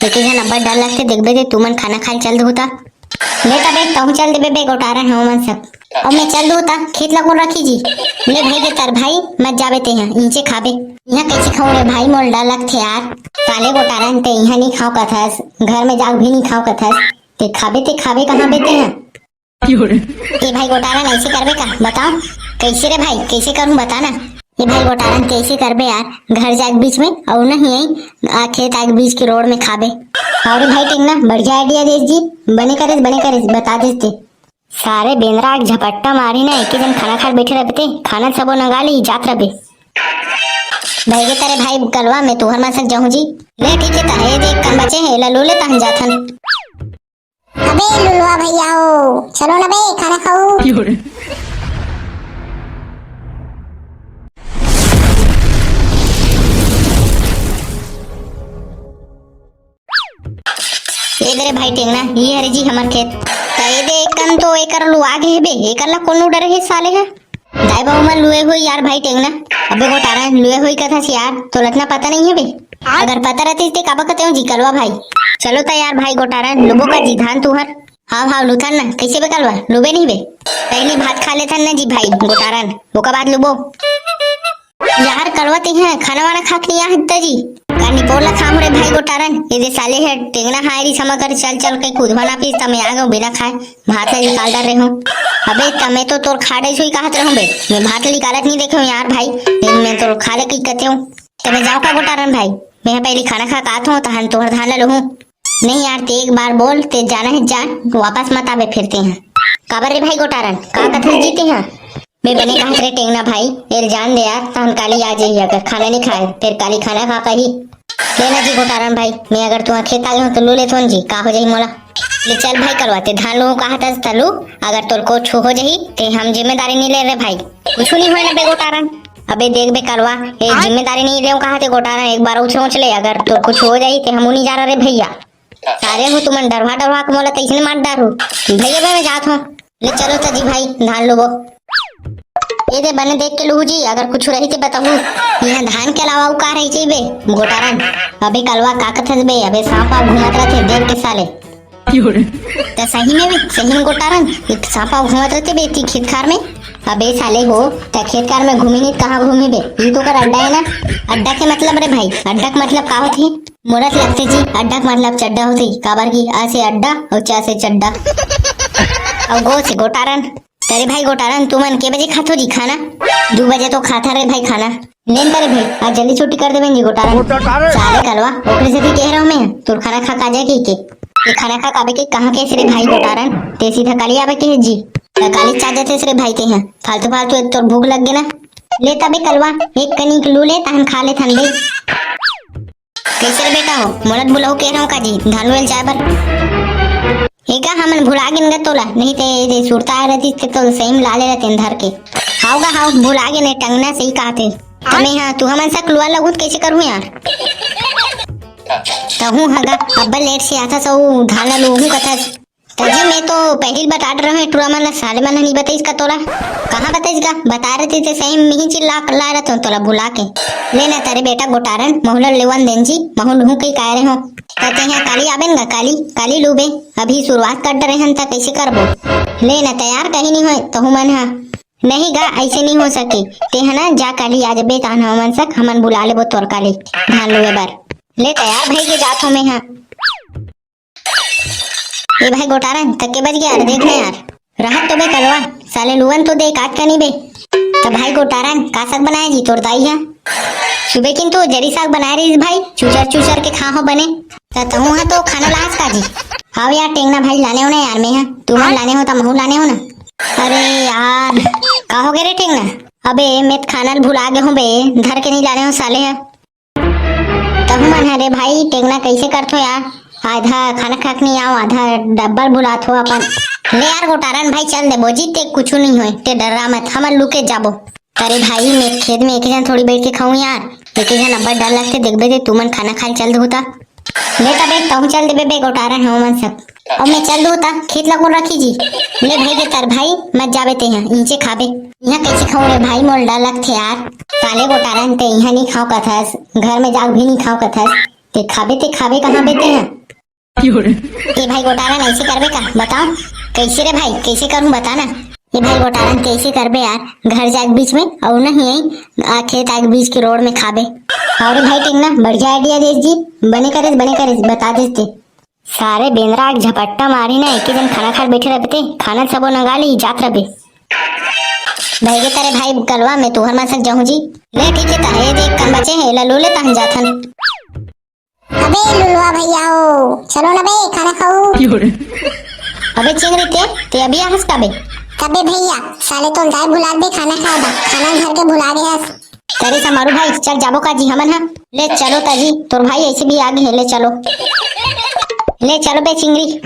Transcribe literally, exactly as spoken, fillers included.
एके झन अब्बड़ डर लगथे, देखबे ते तुमन खाना खाए चल दू ता। ले तबे, तहूँ चल देबे बे गोटारन हो मन सब। अब मैं चल दू ता, खेत ला कोन रखी जी? ले भाई के तर भाई, मत जाबे ते ह, इचे खाबे। इहाँ कैसे खाऊं रे भाई, मोल डर लगथे यार। साले गोटारन ते इहाँ नहीं खाओ कथस, घर में जाग भी नहीं खाओ कथस। ते खाबे, ते खाबे कहाँ बे ते ह? ए भाई गोटारन, ऐसे करबे का? बताओ, कैसे रे भाई, कैसे करूँ बता ना। ए भाई गोटारन, कैसे करबे यार, घर जाए के बीच में और नहीं आई, आ, खेत आए के बीच के रोड में खाबे। अरे भाई टेंगना, बढ़िया आइडिया देस जी, बने करेस, बने करेस, बता देस ते। सारे बेंदरा के झपट्टा मारी ना, एक ही जन खाना खाए बैठे रहबे ते, खाना सबो नगा ली, जात रहबे। भाई के तरे भाई कलवा, मैं तुहर मन सक जाऊँ जी। ले ठीक है, ता ये देख कन बचे है, एला लो ले, तहन जाथन। अबे लुलवा भैया हो, चलो ना बे, खाना खाओ। ए दे रे भाई टेंगना, ये हरे जी हमर खेत। त ए दे एकन तो एकर लुआ गे हे बे, एकर ला कोनो डर हे साले ह? दाई बाबू मन लुए होई यार भाई टेंगना। अबे गोटारन लुए होई कथस यार, तोला अतना पता नहीं हे बे। अगर पता रहती ते काबर कते हो जी कलवा भाई। चलो त यार भाई गोटारन, लुबो का जी धान तुहर? हाव हाव लुथन ना, कैसे बे कलवा, लुबे नहीं बे? पहली भात खा लेथन ना जी भाई गोटारन, ओकर बाद लुबो। यार कलवा ते हैं, खाना वाना खा के नहीं आ हत्ता जी। का निपोर ला खाम रे भाई गोटारन, ये दे साले है टेंगना हायरी समा कर चल चल के कूदवा ना पीस, तमे आ गो बिना खाए भात ला निकाल डर रहे हो। अबे तमे तो तोर खा डे सोई कहत रहूं बे, मैं भात ला निकालत नहीं देखे हूं यार भाई, मैं, मैं तो खा ले कही कहते हूं। तमे जाओ का गोटारन भाई, मैं पहले खाना खा के आत हूं, तहन तोहर धान ला लूहूं। नहीं यार, ते एक बार बोल, ते जाना है जान, वापस मत आबे फिर ते हैं। काबर रे भाई गोटारन, का कथस जी ते हैं? मैं बने कहत रे टेंगना भाई, एल जान दे यार, तहन काली आ जाही, अगर खाना नहीं खाए, फिर काली खाना खा कही। ले ना जी गोटारन भाई, मैं अगर तुहा खेत आ गए हूँ तो लू लेथों जी, का हो जाही मोला? ले चल भाई कलवा, ते धान लू कहत हस त लू, अगर तोर कुछ हो जाही, ते हम जिम्मेदारी नहीं ले रे भाई, कुछ नहीं होए ना बे गोटारन। अबे देख बे कलवा, ए जिम्मेदारी नहीं लेव कहा ते गोटारन, एक बार ऊँच ऊँच ले, अगर तोर कुछ हो जाही ते हमू नहीं जा रहा रे भैया। सारे हो तुमन डरवा डरवा के मोला तैसने मार डारू। भैया बे मैं जात हूँ। ले चलो त जी भाई, धान लूबो। ए दे बने देख के लूहू जी, अगर कुछ रही ते बताहू। यहाँ धान के अलावा अउ का रही चाहिए बे? गोटारन, अबे कलवा का कथस बे? अबे सांप आप घुमात रहते देख के साले। त सही में बे, सही में गोटारन, एक सांपा घूमत रहते बे ती खेत खार में। अबे साले हो, त खेत खार में घूमी नहीं, कहाँ घूमी बे? ये तो कर अड्डा है ना। अड्डा के मतलब रे भाई, अड्डा के मतलब का होती? मोरत लगते जी, अड्डा के मतलब चड्डा होती। काबर की अ से अड्डा और च से चड्डा और गो से गोटारन। तरे भाई गोटारन, तुमन के बजे खाथो जी खाना? दू बजे तो खाता रे भाई खाना। लेन तरे भाई, आज जल्दी छुट्टी कर देबे जी गोटारन। साले कलवा, ओकरे से भी कह रहा हूँ मैं, तोर खाना खा का जाए के, के? ये खाना खा काबे के कहाँ के रे भाई गोटारन? ते सीधा काली आबे के जी। त काली चा जाते रे भाई ते हैं। फालतू फालतू एक तोर भूख लग गे ना। ले तबे कलवा, एक कनिक लू ले, तहन खा ले थन दे। कैसे रे बेटा हो? मोला बुलाओ कह रहा हूँ का जी, धान वेल जाए बर। एका हमन भुला गेन गा तोला, नहीं ते जे सुरता आए रहती ते तो सही में ला ले रहते धर के। हाव गा हाव, भुला गेन टेंगना सही कहते। तमे हाँ, तू हमन सा लुआ लगुत कैसे करूँ यार? तहूँ हगा, अब्बा लेट से आता सो धान ला लूहूँ कथस। त जी मैं तो पहली बता रहे हूँ, टूरा मन ला साले मन नहीं बताइस का तोला? कहाँ बताइस का? बता रहे थे सही में ही चिल्ला ला रहे तो तोला बुला के। ले ना तारे बेटा गोटारन, महू ला लेवन देन जी, महू लूहूँ कही कह रहे हो। कहते हैं काली आबेन गा, काली, काली लूबे। अभी शुरुआत कर डरे हन त कैसे करबो? ले ना तैयार कहीं नहीं होए, तहू मन हा। नहीं गा, ऐसे नहीं हो सके। ते है ना, जा काली आ जबे, तहन हमन सक, हमन बुला लेबो तोर काली धान लुए बर। ले तैयार भई के जात हो मैं हा। ए भाई गोटारन, तक के बज गया यार, देख ना यार। रहत तो बे कलवा, साले लुअन तो दे, काट का नहीं बे। त भाई गोटारन, का साग बनाए जी तोर दाई हा? सुबे किंतु जरी साग बनाए रहिस भाई, चुचर चुचर के खा हो बने। त तहू हा तो खाना लास का जी? हाव यार टेंगना भाई, लाने हो ना यार मैं हा, तुमन लाने हो त महू लाने हो ना। अरे यार, का हो गए रे टेंगना? अबे मैं त खाना ल भुला गे हूँ बे, धर के नहीं लाने हो साले हा। तहू मन हरे भाई, टेंगना कैसे करथो यार? आधा खाना खा के नहीं आओ, आधा डब्बल बुलात हो अपन। ले यार गोटारन भाई, चल दे बोजी, ते कुछ नहीं होए, ते डर्रा मत, हमन लुके जाबो। अरे भाई, मैं खेत में एक जन थोड़ी बैठ के खाऊं यार, एक जन अब्बड़ डर लगते, देखबे ते तुमन खाना खाए चल दो ता। ले तबे तहू चल देबे बे गोटारन हो मन सब। अउ मैं चल दू त खेत ला कोन रखी जी? ले भाई के तर भाई, मत जाबे तेहा, इचे खाबे। इहाँ कैसे खाऊं रे भाई, मोल डर लगथे यार। साले गोटारन ते इहाँ नी खाओ कथस, घर में जाग भी नी खाओ कथस। ते खाबे, ते खाबे कहाँ बे ते ह? ए भाई गोटारन, ऐसे करबे का? बताओ, कैसे रे भाई, कैसे करूं, बता ना। ए भाई गोटारन, कैसे करबे यार, घर जाके बीच में, और नहीं आई, आ खेत आके बीच के रोड में खाबे। अरे भाई टेंगना, बढ़िया आइडिया देस जी, बने करेस, बने करेस, बता देस ते। सारे बेंदरा के झपट्टा मारी ना, एक ही जन खाना खात बैठे रहबे ते, खाना सबो नगा ली, जात रहबे। बहगे तारे भाई कलवा, मैं तुहर मन सक जाहूं जी। ले ठीक है, ता ये देख कन बचे हैं, एला लो ले, तहन जाथन। अबे लुलवा भैया हो, चलो ना बे, खाना खाओ। अबे चिंगरी ते, ते अभी आहस का बे? तबे भैया, साले तो जाए भुला दे खाना खाए बा, खाना घर के भुला गए हस। तेरे समारू भाई, चल जाबो का जी हमन हा? ले चलो ताजी, तोर भाई ऐसे भी आगे है, ले चलो। ले चलो बे चिंगरी।